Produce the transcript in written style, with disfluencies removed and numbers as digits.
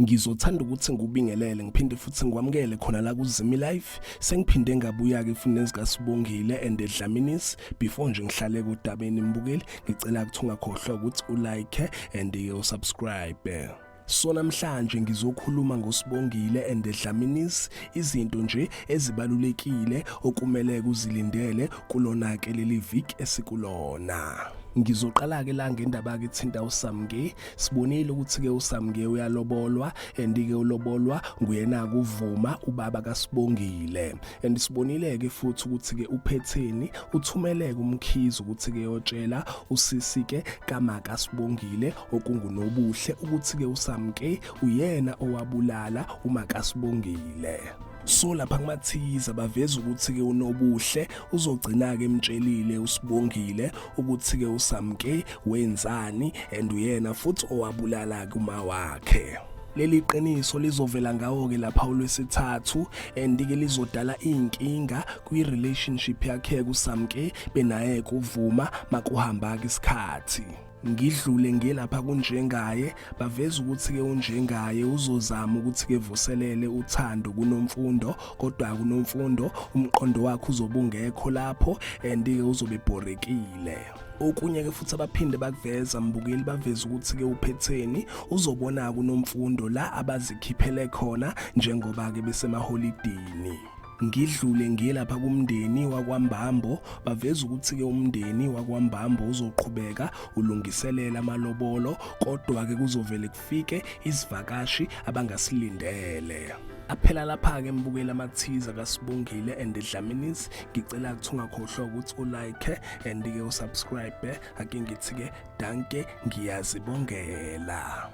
Ngizothanda ukuthi ngikubingelele ngiphinde futhi ngikwamukele khona la kuZimi Life. Sengiphinde ngabuya-ke futhi nezikaSibongile and Dlaminis. Before nje ngihlale kodabeni mbukeli, ngicela ukuthi ungakhohlwa ukuthi ulike and usubscribe. So namhlanje ngizokhuluma ngoSibongile and Dlaminis, izinto nje ezibalulekile okumele kuzilindele kulona ke leli viki esikulona. Ngizoqala ke la ngendaba ke thinta uSamke. Sibonile ukuthi ke uSamke uyalobolwa and ke ulobolwa nguyena kuvuma ubaba kaSibongile. And sibonile ke futhi ukuthi ke uPhetheni uthumeleke uMkhize ukuthi ke yotshela usisi ke kamaka Sibongile okunguNobuhle ukuthi ke uSamke uyena owabulala uMakaSibongile. So lapha kumathiza baveza ukuthi ke uNobuhle uzogcina ke emtshelile uSibongile ukuthi ke uSamke wenzani and uyena futhi owabulala kuma wakhe. Leli qiniso lizovela ngawo ke lapha uLwesithathu and ke lizodala inkinga kwi relationship yakhe kuSamke benaye kuvuma makuhamba ke isikhathi. Ngidlule ngelapha kunjengaye, baveza ukuthi-ke unjengaye uzozama ukuthi-ke vuselele uthando kuNomfundo, kodwa kuNomfundo umqondo wakhe uzobe ungekho lapho and-ke uzobe ebhorekile. Okunye-ke futhi abaphinde bakuveza mbukeli, baveza ukuthi-ke uPhetheni uzobona kuNomfundo la abazikhiphele khona njengoba-ke besemaholidini. Ngidlule ngiye lapha kumndeni wakwaMbambo, baveza ukuthi-ke umndeni wakwaMbambo uzoqhubeka ulungiselela amalobolo, kodwa-ke kuzovele kufike izivakashi abangasilindele. Aphela lapha-ke mbukeli amathiza kaSibongile and Dlaminis. Ngicela ukuthi ungakhohlwa ukuthi ulike and-ke usubscribe. Ake ngithi-ke danke, ngiyazibongela.